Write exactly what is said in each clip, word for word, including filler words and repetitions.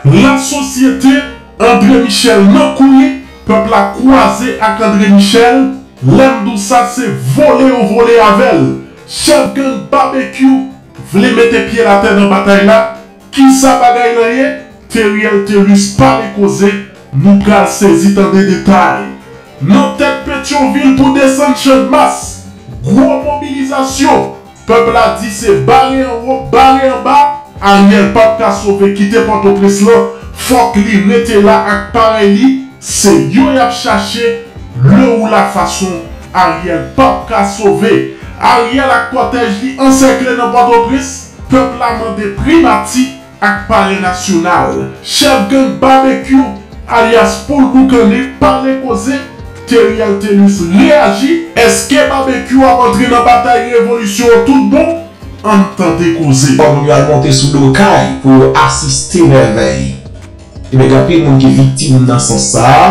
Lasosyete André Michel nan kouri, pèp la kwaze ak André Michel, lè m di w sa se vole yo vole avè l. Chèf gang Babekyou vle mete pye l atè nan batay la. Kisa bagay lan ye? Theriel Thelus pale koze, nou pral sezi tande detay. Nan tèt Petyonvil pou desann Channmas, gwo mobilizasyon. Pèp la di se bare anwo, bare anba, Ariel p ap ka sove kite Pòtoprens lan, fòk li rete la ak parèy li, se yo y ap chache, le ou la fason, Ariel p ap ka sove. Ariel ak kòtèj li ansèkle nan Pòtoprens, pèp la mande primati ak palè nasyonal. Chèf gang Babekyou, alyas Poul Boukannen, pale koze, Theriel Thelus reyaji. Èske Babekyou ap antre nan batay revolisyon an tout bon? Ann tande koze. Fò moun yo al monte sou do kay pou yo asiste mèvèy. Ebyen, gen anpil moun ki viktim nan sans sa a.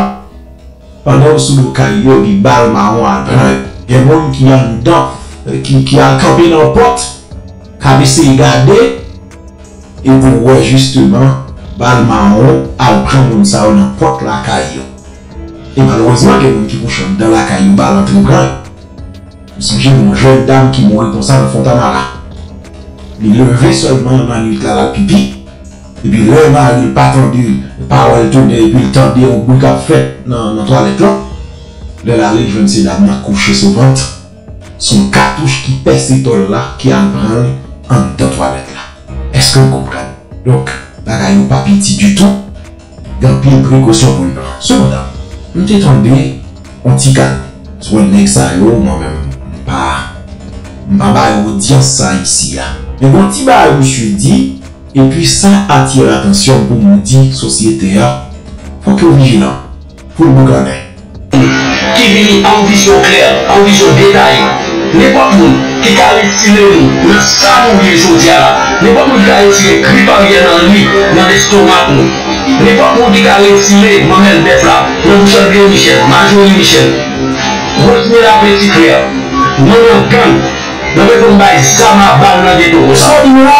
Pandan yo sou do kay yo, epi bal mawon al pran yo. Gen moun ki anndan, ki, ki al kanpe nan pòt, k ap eseye gade, epi w wè jisteman bal mawon al pran moun sa yo nan pòt lakay yo. E malerezman, gen moun ki kouche anndan lakay yo, bal antre pran yo. M sonje gen yon jèn dam ki mouri konsa nan Fontamara. Li leve sèlman nan nwit la, l al pipi. Epi lè mari l pa tande, pa wè l tounen, epi l tande yon bri k ap fèt nan, nan twalèt lan, lè l ale, l jwenn se dam nan kouche sou vant. Se yon katouch ki pèse tòl la ki al pran l anndan twalèt la. Èske n konprann? Donk, bagay yo pa piti ditou. Gen anpil prekosyon pou n pran. Sepandan, m te tonbe yon ti kal. Sou nèg sa yo, mwen menm, m pa, m pa ba yo odyans sa isi a. Men gen yon ti bagay misye di, epi sa atire atansyon pou m di sosyete a, fòk yo vijilan. Poul Boukannen. Ki vini an vizyon klè, an vizyon detaye. Nenpòt moun ki ka retire nou nan sa nou ye jodi a la, nenpòt moun ki ka retire grip Ariel Henry nan lestomak nou, nenpòt moun ki ka retire manmèl bèf la nan bouch André Michel, Majorie Michel, Rosemary Petit Frère, manman gang, nan bezwen bay zam a bal nan geto konsa. Sa w di nou la?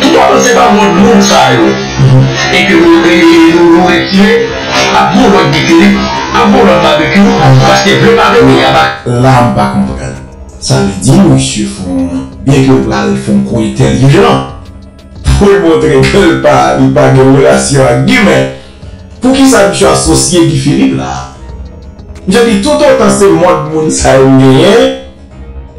Toutotan se pa mòd moun sa yo e ke nou, e, e, nou, nou retire, ap gen yon lòt Guy Philippe, ap gen yon lòt Babekyou, paske vle pa vle, peyi a pa. La, m pa konprann. Sa vle di, misye fè yon, byen ke l pral fè yon kou entèlijan, pou l montre ke l pa, li pa gen relasyon ak Guy, men poukisa misye asosye Guy Philippe la? Misye di, toutotan se mòd moun sa yo m genyen,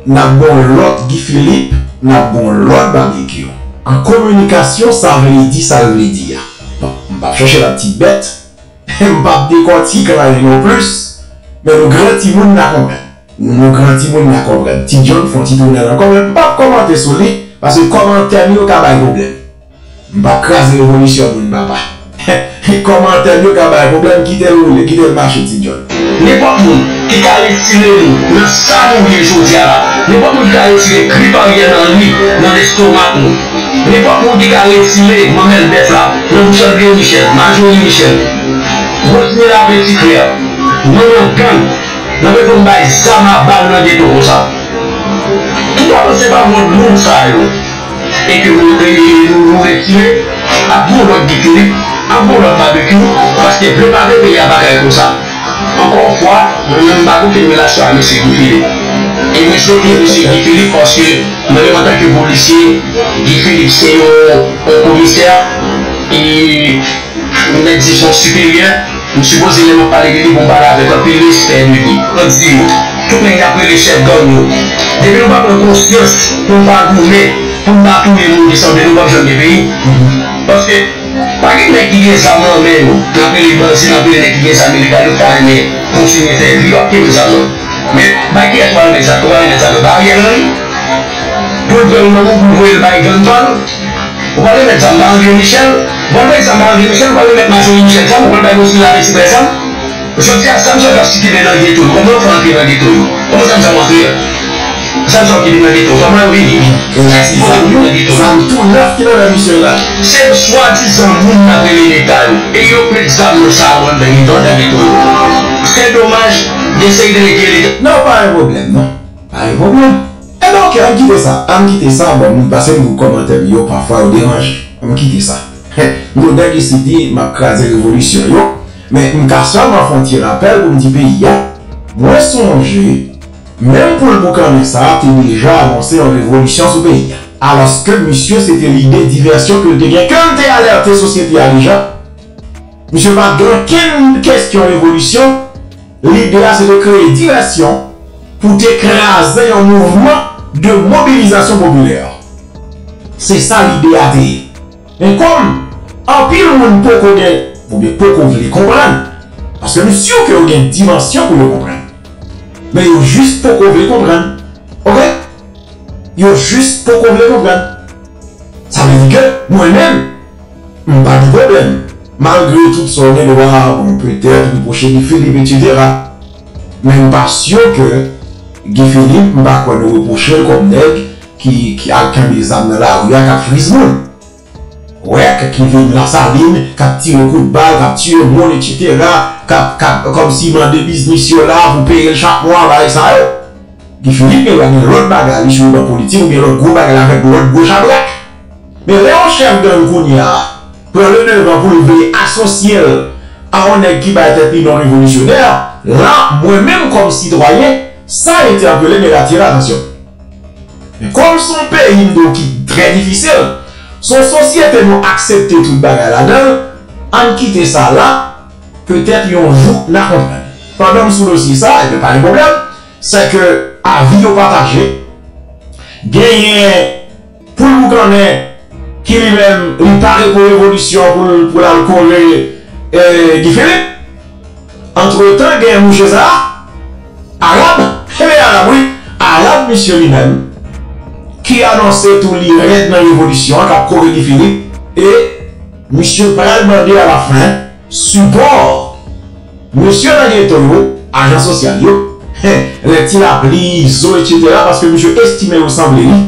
n ap gen yon lòt Guy Philippe, n ap gen yon lòt Babekyou. An kominikasyon, sa vle di sa l vle di a. Bon, m p ap chèche l ak ti bèt, m p ap dekòtike anyen non plis, men nou gran timoun n a konprann. Nou gran timoun n a konprann. Ti John fè yon ti tounèl ankò, men m p ap kòmante sou li, paske kòmantè m yo ka bay pwoblèm. M p ap kraze revolisyon moun papa. Kòmantè m yo ka bay pwoblèm, kite l woule, kite l mache, Ti John. Nenpòt moun ki ka retire nou nan sa nou ye jodi a la, nenpòt moun ki ka retire grip Ariel Henry nan lestomak nou, nenpòt moun ki ka retire manmèl bèf la nan bouch André Michel, Majorie Michel, Rosemary Petit Frère, manman gang, nan bezwen bay zam a bal nan geto konsa. Toutotan se pa mòd moun sa yo e ke nou, e, e, nou, nou retire, ap gen yon lòt Guy Philippe, ap gen yon lòt Babekyou, paske vle pa vle peyi a pa ka ye konsa. Ankò yon fwa, mwen menm m pa gen okenn relasyon ak mesye Guy Philippe. E m respekte mesye Guy Philippe paske mwen menm antanke polisye, Guy Philippe se yon, yon komisè, e yon nèg di se yon siperyè, m sipoze lè m ap pale de li pou m pale avèk anpil respè de li. Mwen di yo, tout nèg y ap rele chèf gang yo, depi nou pa pran konsyans pou n pa goumen, pou n pa touye moun ki sanble nou, p ap janm gen peyi. Paske pa gen nèg ki gen zam nan men yo, n ap rele bandi, n ap rele nèg ki gen zam ilegal yo, ki ta renmen kontinye fè vi, yo ap kenbe zam nan. Men bay kiyès ou pral remèt zam? Ou pral remèt zam nan ba Ariel Henry? Pou l pran yon nonm ou pou l voye l bay gang pa l? Ou pral remèt zam ba André Michel? Ou pral voye zam ba André Michel? Ou pral remèt Majorie Michel zam? Ou pral bay Rosemary Petit Frère zam? Jodi a, zam sa yo t ap sikile nan geto yo, kòman yo fè antre nan geto yo? Kòman zam sa yo antre a? Zam sa yo kite nan geto, kòman yo vini? Sa ki pote yo nan geto yo? Zam tou nèf ki nan men misye la. Se swadizan moun n ap rele Leta yo. E yo k met zam nan sa yo anndan, anndan geto yo. Se domaj, gen seri de nèg ki rele Leta. Non, pa gen pwoblèm, non. Pa gen pwoblèm. Enben, oke, ann kite sa. Ann kite sa, bon, moun pase m gwo kòmantè m yo, pafwa yo deranje. Ann kite sa. Yon nèg isit di, "M ap kraze revolisyon yo." Men m ka sèlman fè yon ti rapèl pou m di peyi a, mwen sonje, menm pou l boukannen sa a te deja anonse yon revolisyon sou peyi a. Alòske misye se te lide divèsyon ke l te gen, ke l te alète sosyete a deja. Misye pa t gen okenn kèsyon revolisyon. Lide a se te kreye divèsyon pou te kraze yon mouvman de mobilizasyon popilè. Se sa lide a te ye. Men kòm anpil moun poko gen, oubyen poko vle konprann, paske m si ke yo gen dimansyon pou yo konprann, men yo jis poko vle konprann. Oke? Yo jis poko vle konprann. Sa vle di ke mwen menm, m pa gen pwoblèm. Malgre tout sa w gen dwa, bon, petèt, repwoche Guy Philippe, etsetera. Men m pa si ke Guy Philippe, m pa kwè nou repwoche l kòm nèg ki, ki al kenbe zam nan lari a, k ap friz moun. Wè, k, ki vin Lasalin, k ap tire kout bal, k ap tiye moun, etsetera, k ap, k ap, kòmsi mande biznis yo la pou peye l chak mwa, bagay sa yo. Guy Philippe gen dwa gen lòt bagay, li sou ban politik, oubyen lòt gwo bagay avèk lòt gwo chabrak. Men lè yon chèf gang kounye a pran le devan pou l vle asosye l a yon nèg ki bay tèt li non revolisyonè, la, mwen menm kòm sitwayen, sa entèpele m e l atire atansyon. Men kòm se yon peyi m di w ki trè difisil, se yon sosyete nou aksepte tout bagay ladan l, ann kite sa la, petèt yon jou n a konprann. Pandan m sou dosye sa, ebyen pa gen pwoblèm, se ke avi yo pataje. Genyen Poul Boukannen ki li menm li pare pou revolisyon pou l, pou l al kore eh, Guy Philippe. Antretan, genyen mouche sa a, Arab, e Arab wi, Arab misye li menm, ki anonse tou li rèd nan revolisyon an, k ap kore Guy Philippe, e misye pral mande alafen sipò mesye nan geto yo, ajan sosyal yo, lè ti lapli, zo, etsetera, paske misye estime yo sanble li,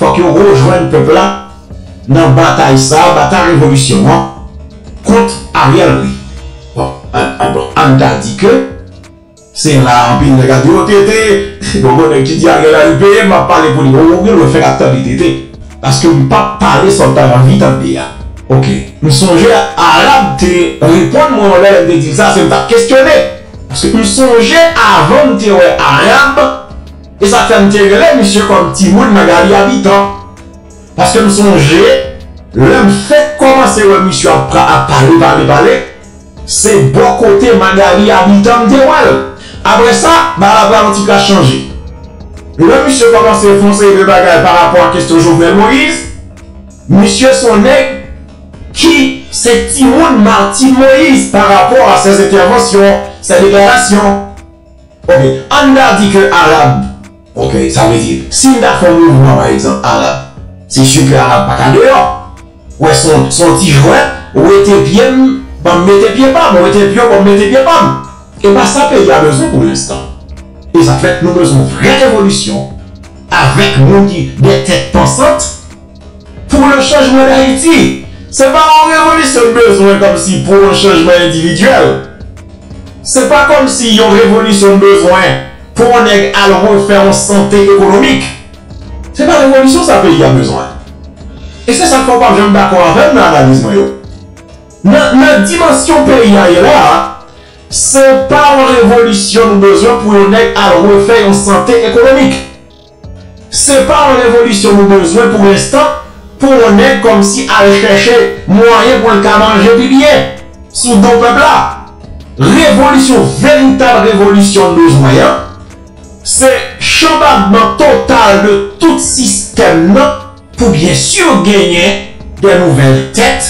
fòk yo rejwenn pèp la nan batay sa, batay revolisyon an, kont Ariel Henry. Bon, an, an, bon, ann ta di ke se la anpil nèg ap di, "O, Tete, gon, gon nèg ki di Ariel Henry peye, m ap pale pou li." Bon, ou gen lè fèk ap tande Tete. Paske m p ap pale sa w ta anvi tande a. Oke. M sonje Arab te reponn mwen yon lè lè m te di l sa, se m t ap kesyone. Paske m sonje avan m te wè Arab, e sa k fè m te rele misye kòm timoun Magali Abitan. Paske m sonje, lè m fèk kòmanse wè misye ap pra-, ap pale, pale, pale, se bò kote Magali Abitan m te wè l. Apre sa, bagay la pran yon ti kras chanje. Lè misye kòmanse fè yon seri de bagay pa rapò a kesyon Jovenel Moïse, misye se yon nèg ki se timoun Martine Moïse pa rapò a ses interventions, ses déclarations. Oke, ann ta di ke Arab, oke, sa vle di, si n ta fè yon mouvman, pa egzanp, Arab, se si ke Arab pa ka deyò. Wè, se yon, se yon ti jwèt, wete pye m, ban m mete pye pa m, wete pye w, ban m mete pye pa m. E pa sa peyi a bezwen pou lenstan. E sa fèt, nou bezwen yon vrè revolisyon avèk moun ki, de tèt pansant, pou le changement d'Haïti. Se pa yon revolisyon n bezwen kòmsi pou yon chanjman endividyèl. Se pa kòmsi yon revolisyon n bezwen pou yon nèg al refè yon sante ekonomik. Se pa revolisyon sa peyi a bezwen. E se sa k fè w p ap janm dakò avè m nan analiz mwen yo. Nan, nan dimansyon peyi a ye la a, se pa yon revolisyon nou bezwen pou yon nèg al refè yon sante ekonomik. Se pa yon revolisyon nou bezwen pou lenstan, pou yon nèg kòmsi al chèche mwayen pou l ka manje pi byen sou do pèp la. Revolisyon, veritab revolisyon n bezwen an, se chanbadman total de tout sistèm nan pou byen si genyen de nouvèl tèt,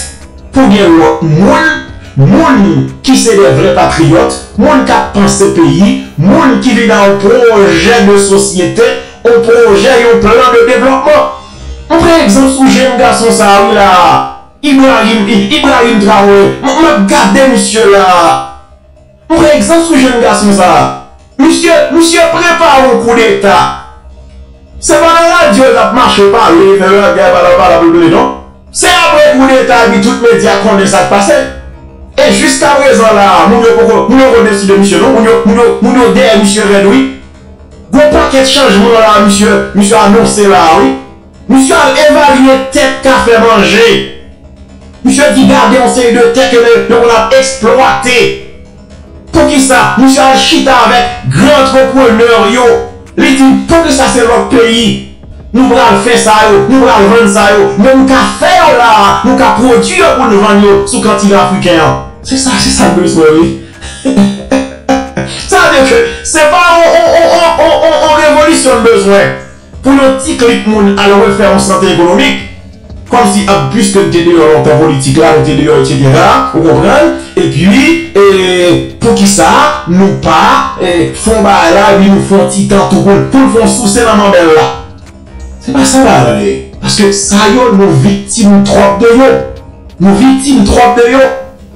pou gen lòt moun, moun ki se de vrè patriyòt, moun k ap panse peyi, moun ki vin a yon pwojè de sosyete, yon pwojè, yon plan de devlòpman. M pran egzanp sou jenn gason sa a wi la, Ibrahim, I- Ibrahim Traoré. M, m ap gade misye la. M pran egzanp sou jenn gason sa a. Misye, misye prepare yon koudeta. Se pa nan radyo l t ap mache pale, fè lagè, pala, pala, pou l pale, non. Se apre koudeta, epi tout medya konnen sa k pase. E jiskaprezan la a, moun yo poko, moun yo poko deside misye, non. Moun yo, moun yo, moun yo dèyè misye rèd, wi. Gon pakèt chanjman la a, misye, misye anonse la a, wi. Misye al evalye tèt k ap fè manje. Misye di gade yon seri de tè ke yo konn ap eksplwate. Poukisa misye al chita avèk gran antreprenè yo? Li di, poukisa se lòt peyi nou pral fè sa yo, nou pral vann sa yo, men nou ka fè yo la a, nou ka pwodui yo pou n vann yo sou kontinan afriken an? Se sa, se sa l bezwen, wi. Sa vle di ke se pa yon, yon, yon, yon, yon, yon revolisyon n bezwen pou yon ti klik moun al refè yon sante ekonomik. Kòmsi, a, piske n te deyò lontan politik la, nou te deyò, etsetera, ou konprann? Epi, e, poukisa nou pa, e, fè yon bagay la, epi nou fè yon ti tan tou pou, pou n fè yon souse nan manbèl la? Se pa sa bagay la ye. Paske sa yo, nou viktim twòp de yo. Nou viktim twòp de yo.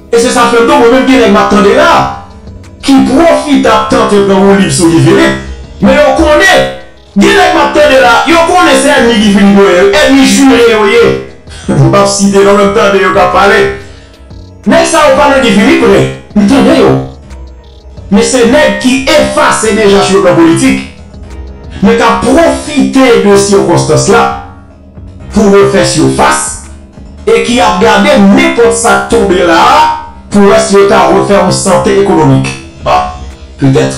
E se sa fè m di w, mwen menm gen nèg m ap tande la, ki pwofite ap tante pran woulib sou Guy Philippe. Men yo konnen, gen nèg m ap tande la, yo konnen se ènmi Guy Philippe yo ye, ènmi jire yo ye. M p ap site non, men m tande yo k ap pale. Nèg sa yo pa nan Guy Philippe vre, m tande yo. Men se nèg ki efase deja sou le plan politik, men k ap pwofite de sikonstans la pou refè sifas e ki ap gade nenpòt sa k tonbe la a pou wè si yo ta refè yon sante ekonomik. Bon, petèt,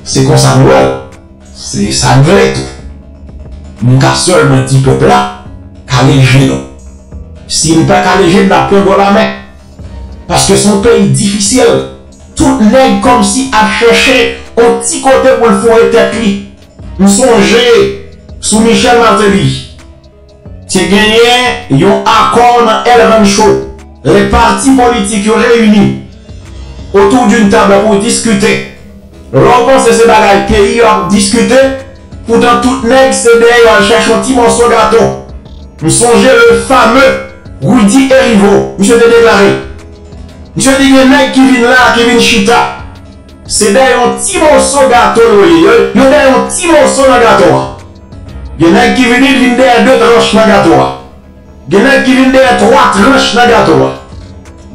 se konsa nou wè l. Se sa n vle tou. M ka sèlman di pèp la, kale je nou. Si n pa kale je n, n ap pran bò lanmè. Paske se yon peyi difisil. Tout nèg kòmsi ap chèche yon ti kote pou l foure tèt li. M sonje sou Michel Martelly, te genyen yon akò nan El Rancho. Lè pati politik yo reyini otou d'une table pou diskite. Lè w panse se bagay peyi yo ap diskite, poutan tout nèg se dèyè yo al chèche yon ti mòso gato. M sonje le fameux Rudy Hériveaux, misye te deklare, misye di gen nèg ki vin la, ki vin chita, se dèyè yon ti mòso gato yo ye. Yo, yo dèyè yon ti mòso nan gato a. Gen nèg ki vini, vin dèyè de tranch nan gato a. Gen nèg ki vin dèyè twa tranch nan gato a.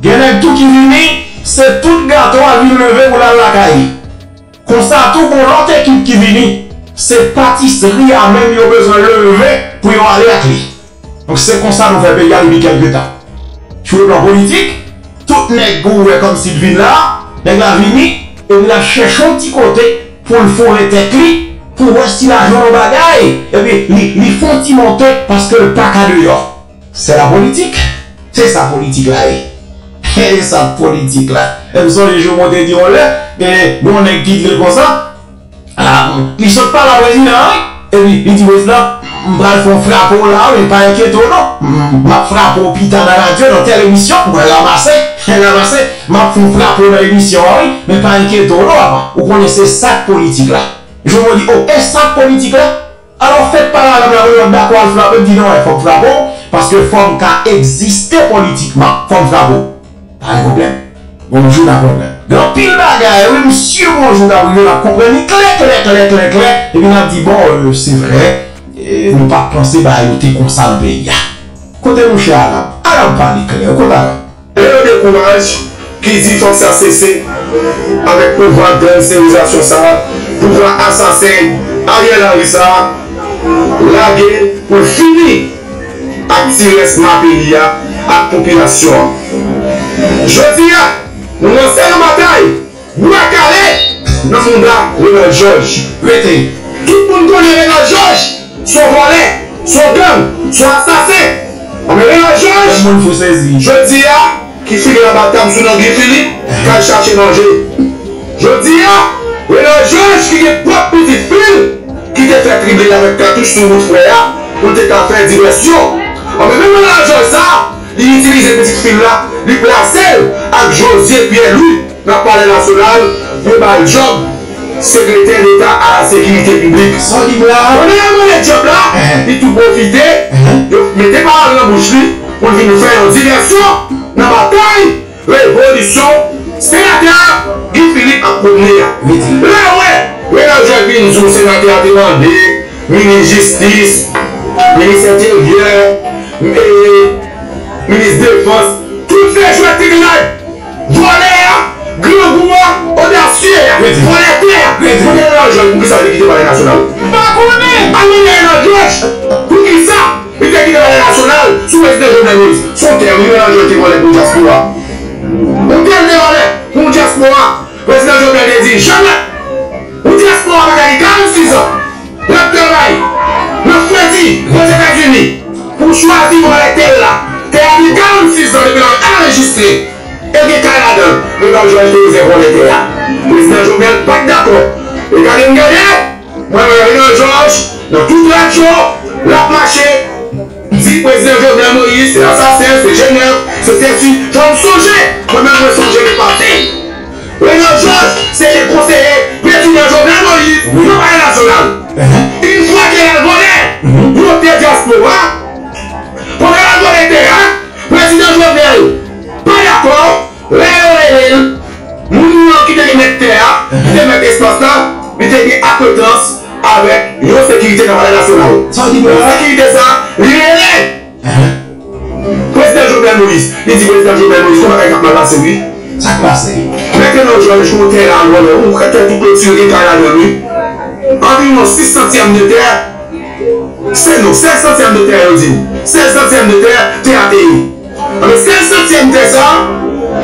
Gen nèg tou ki vini, se tout gato a vin leve pou l al lakay li. Konsa tou, gon lòt ekip ki vini, se patisri a menm yo bezwen leve pou yo ale ak li. Donk, se konsa nou fè peyi a depi kèlke tan. Sou le plan politik, tout nèg ou wè kòmsi t vin la, nèg la vini, epi l ap chèche yon ti kote pou l foure tèt li, pou wè si l a jwenn yon bagay, epi li, li fè yon ti monte paske l pa ka deyò. Se la politik. Se sa politik la ye. E sa politik la. E m sonje jou mwen te di yon lè, gen yon nèg ki di l konsa, a, li sot pale a prezidan an, wi. Epi li di prezidan, m pral fè yon frape w la, wi, pa enkyete w non. M, m ap frape w pita nan radyo, nan tèl emisyon, m pral ranmase, ranmase, m ap fè yon frape w nan emisyon an, wi, men pa enkyete w non, papa. Ou konnen se sa k politik la. Jou mwen di, o, e sa k politik la? Alò, fèk pa la, la, la, la, dakò al frape, m di non, e, fò m frape w, paske fò m ka egziste politikman, fò m frape w. Pa gen pwoblèm. Yon jou n a pwoblèm. Gen anpil bagay, wi, m si yon jou n ap rive, n ap konprann li klè, klè, klè, klè, klè, epi n ap di, bon, e, se vre, e, nou pa t panse bagay yo te konsa nan peyi a. Kote mouche Arab? Arab pale klè, kote Arab? Lè yo dekouraj, ki di fòk sa sese avèk pouvwa gangsterizasyon sa a, pouvwa asasen Ariel Henry sa a, lage pou l fini ak ti rès ma peyi a, ak popilasyon an. Jodi a, nou lanse yon batay bwa kale nan mouda Renald Georges. Rete. Tout moun konnen Renald Georges se yon vòlè, se yon gang, se yon asasen. Men Renald Georges, moun fou sezi. Jodi a, ki file anba tab sou non Guy Philippe, k al chache manje. Jodi a, Renald Georges ki gen pwòp pitit fi l, ki te fè trible l avèk katouch sou wout frè a, pou l te ka fè divèsyon. Anben, menm Renald Georges sa a, li itilize pitit fi l la, li plase l ak José Pierre Louis nan Palè Nasyonal pou yo ba l djòb Sekretè Deta a la Sekirite Piblik. Sa w di m la? Pandan y ap mande djòb la, li tou pwofite, yo mete pawòl nan bouch li pou l vin fè yon divèsyon nan batay revolisyon senatè Guy Philippe ap pwomne a. Lè w wè Renald Georges vin di w senatè a te mande minis jistis, minis enteryè, e, minis defans, tout se jwèt tribinal. Vòlè a, grangou a, odasye a, vòlè tè a. Mande Renald Georges poukisa li te kite Palè Nasyonal. M pa konnen. Al mande Renald Georges poukisa li te kite Palè Nasyonal sou prezidan Jovenel Moïse. Se yon tè, wi, Renan Georges te vòlè pou dyaspora. Yon tè l te vòlè pou dyaspora. Prezidan Jovenel te di, jamè! Yon dyaspora pa ka gen karannsis an. L ap travay nan fredi Ozetazini pou chwazi vòlè tè l la. Tè a gen karannsis an depi l anrejistre. E l gen kay ladan l. Renan Georges te bezwen vòlè tè a. Prezidan Jovenel pa t dakò. E gade m gade! Mwen wè Renan Georges nan tout radyo, l ap mache, di prezidan Jovenel Moïse se asasen, se G nèf, se sesi. Fò n sonje, mwen menm mwen sonje le pase. Renan Georges se te konseye prezidan Jovenel Moïse nan Palè Nasyonal. Yon fwa ke l al vòlè pou tè dyaspora, pandan l al vòlè tè a, prezidan Jovenel pa dakò. Lè yo rele l, moun nan ki te gen mèt tè a, ki te mèt espas la, li te gen akwentans avèk yon sekirite nan Palè Nasyonal. Sa w di pou mwen? Sekirite sa, li rele prezidan Jovenel Moïse. Li di prezidan Jovenel Moïse, gon bagay k ap mal pase, wi. Sa k pase? Mèt Renan Georges, gon tè la, vòlè, ou kwè tè tou klotire, gen kay ladan l, wi. Anviwon sis santyèm de tè, se non, sèz santyèm de tè, yo di m. Sèz santyèm de tè, tè a te ye. Anben, sèz santyèm tè sa,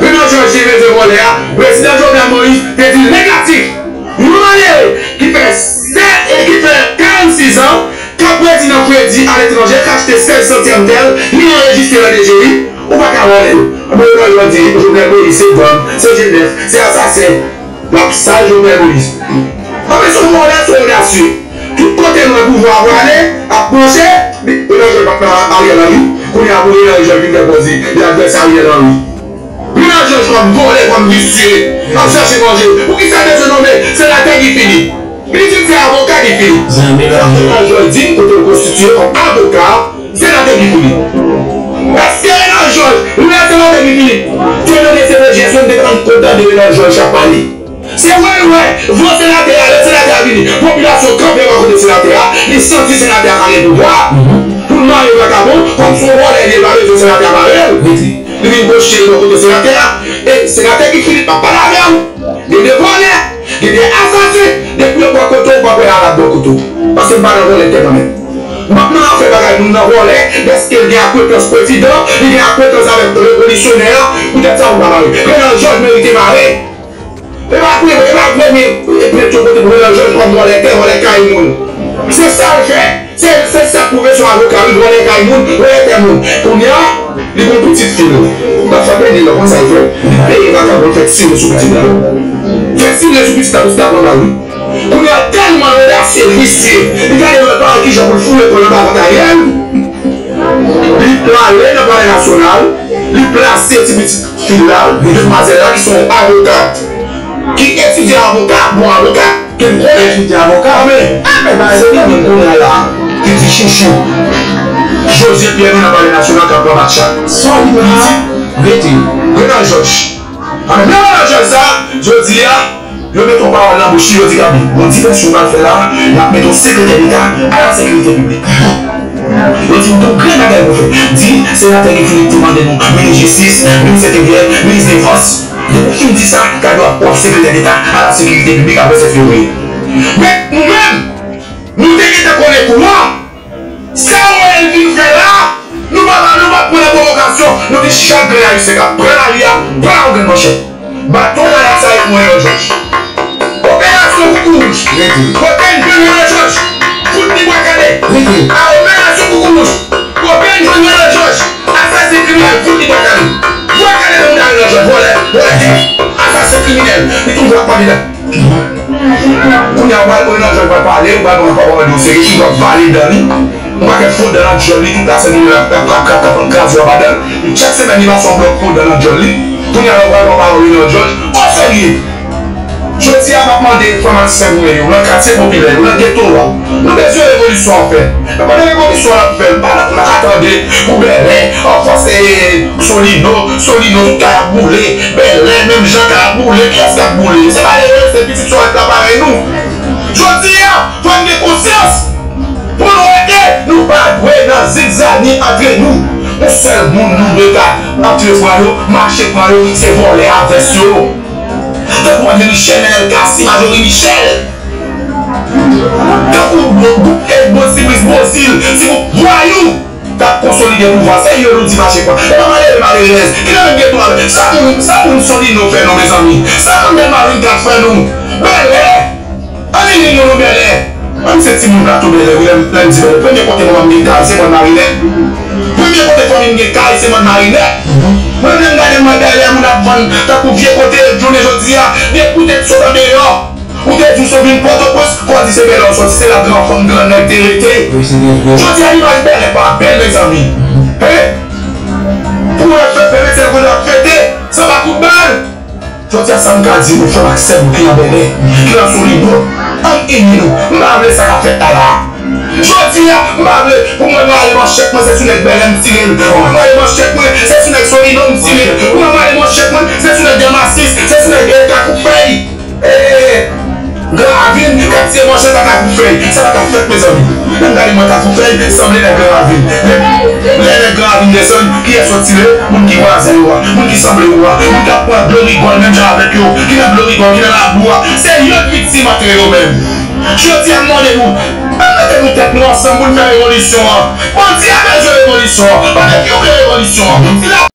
Renan Georges te bezwen vòlè a, prezidan Jovenel Moïse te di l negatif. Yon malere ki fè sèz, e ki fè karannsis an, k ap redi nan fredi aletranje, k achte sèz santyèm tè l, li anrejistre nan D G I, ou pa ka vòlè l. Anben, Renan Georges di Jovenel Moïse se gang, se G nèf, se asasen. L ap sal Jovenel Moïse. Anben, se yon vòlè, se yon odasye. Tout kote l wè pouvwa a prale, ap pwoche, li, Renan Georges pa t nan Ariel Henry. Kounye a pou Renan Georges vin fè pòz li, li advèsè Ariel Henry. Renan Georges kòm vòlè, kòm visye, ap chache manje. Poukisa l bezwen nonmen senatè Guy Philippe? Li di l se avoka Guy Philippe. Renan Georges di m kote l konstitiye kòm avoka senatè Guy Philippe. Èske Renan Georges, lè senatè Guy Philippe te mande C P J S, moun te konn kontan de Renan Georges k ap pale? Se wè l wè, van senatè a, lè senatè a vini, popilasyon kanpe bò kote senatè a, li santi senatè a ka gen pouvwa pou l mare vakabon, kòm se yon vòlè li ye, l pa bezwen senatè a mare l. Li vin poste l bò kote senatè a, e senatè Guy Philippe ap pale avè w. Gen de vòlè, gen de asasen, depi yo bò kote w, ou p ap wè Arab bò kote w. Paske m pa nan vòlè tè kanmenm. M p ap nan afè bagay moun nan vòlè, dèske l gen akwentans prezidan, li gen akwentans avèk revolisyonè a, poutèt sa pou l pa mare. Renan Georges merite mare. E pa premye, e pa premye plent yo pote pou Renan Georges kòm vòlè tè, vòlè kay moun. Se sa l fè. Se, se sa k pwouve se yon avoka, wi, vòlè kay moun, vòlè tè moun. Kounye a, li gon pitit fi l. Pafwa beni l, ou konn sa l fè? Li peye vakabon, l fè tire sou pitit la. Fè tire sou pitit la pou pitit la pran bal, wi. Kounye a, tèlman l odasye, visye, li gade lòt pa wè kijan pou l foure kò l anba vant Ariel. Li prale nan Palè Nasyonal, li plase ti pitit fi l la, demwazèl la ki se yon avoka, ki etidye avoka, bon avoka, ke m konnen. Etidye avoka? Anben, anben, se li menm kounye a la, ki di chouchou José Pierre nan Palè Nasyonal k ap pran match la. Sa w di menm la? Rete. Renan Georges. Anben, menm Renan Georges sa, jodi a, yo mete yon pawòl nan bouch li, yo di, gade, gon divèsyon w pral fè la, n ap mete w sekretè deta a la sekirite piblik. Yo di m tou grenn bagay pou fè. Di senatè Guy Philippe te mande nou minis jistis, minis enteryè, minis defans. Depi w fin di sa, gade w ap, w ap sekretè deta a la sekirite piblik apre sèt fevriye. Men nou menm, nou te gentan konnen kou a. Sa w wè l vin fè la, nou pa, nou pa pran nan pwovokasyon. Nou di chak grenn ayisyen k ap pran lari a, pran yon grenn manchèt. Baton malad sa yo pou Renan Georges. Operasyon Koukouwouj. Kote n jwenn Renan Georges? Fout li bwa kale. A, operasyon Koukouwouj. Kote n jwenn Renan Georges? Asasen kriminèl, fout li bwa kale. Bwa kale nan mouda Renan Georges, vòlè, vòlè. Asasen kriminèl, li toujou ap pale la. Kounye a, ou pral, Renan Georges pral pale, ou pral pran pawòl, ou serye, ou pral vale dan li. Yon pakèt fo dan nan djòl li, tout la sèn li ap, ap, ap, ap, ap kraze anba dan l. Chak semèn li pase yon blòk fo dan nan djòl li. Kounye a la ou pral pran pawòl Renan Georges. Oserye! Jodi a m ap mande frè m ak sè mwen yo, nan katye popilè yo, nan geto a, nou bezwen revolisyon an fèt. Men pandan revolisyon an ap fèt, m pa, m pa ka tande pou Bèlè, an fòs, e, Solino, Solino, tout kay ap boule, Bèlè, menm jan kay ap boule, kiyès k ap boule? Se malere, se pitit Sorèt la parèy nou. Jodi a, fò n gen konsyans. Pou nou rete, nou pa dwe nan zigzani antre nou. Yon sèl moun nou dwe ka antre pran yo, mache pran yo, se vòlè a vès yo. Tankou André Michel, Nènèl Cassy, Marjorie Michel. Tankou gwoup, gwoup, e, Bozil, Bozil, se gwoup vwayou. k ap konsolide pouvwa, se yo nou di mache pran. E pa malere, malerèz ki nan menm geto avè. Sa moun, sa moun Solino fè nou, mezanmi? Sa moun Delma vennkat fè nou? Bèlè! Ann li non, non, Bèlè. Mwen, m se timoun Plato Bèlè, wi, lè m, lè m di Bèlè. Premye kote manman m gen kay, se mòn Marinèt. Premye kote fanmi m gen kay, se mòn Marinèt. Mwen, lè m gade mòn Bèlè, moun ap vann tankou vye kote, jounen jodi a, depi w te sot andeyò, ou te di w sot vin Pòtoprens, fò w di se Bèlè w soti, se la gran fanm, gran nèg te rete. Jodi a, imaj Bèlè pa bèl, mezanmi. Hein? Pou wè fè, fè, mete l kote ap fete, sanba kout bal. Jodi a, sa m ka di nou, frè m ak sè m ki nan Bèlè, ki nan Solino, ann ini nou. M pa vle sa k ap fèt la la. Jodi a, m pa vle pou mwen mare manchèt mwen, se sou nèg Bèlè m tire l. Pou mwen mare manchèt mwen, se sou nèg Solino m tire l. Pou mwen mare manchèt mwen, se sou nèg Dèmasis, se sou nèg, eh, Kakoufèy. Eh, Gran Ravin, k ap tire manchèt ak Kakoufèy. Sa pa t ap fèt, mezanmi. Lè m gade mwen Kakoufèy, sanble nèg Gran Ravin. Lè, lè nèg Gran Ravin desann, kiyès yo tire? Moun ki vwazen yo a, moun ki sanble yo a, moun k ap pran dlo rigòl menm jan avèk yo, ki nan dlo rigòl, ki nan labou a. Se yo k viktim antre yo menm. Jodi a, m mande nou, ann mete nou tèt nou ansanm pou n fè revolisyon an. Bondye a bezwen revolisyon an. Pandan ki yo vle revolisyon an?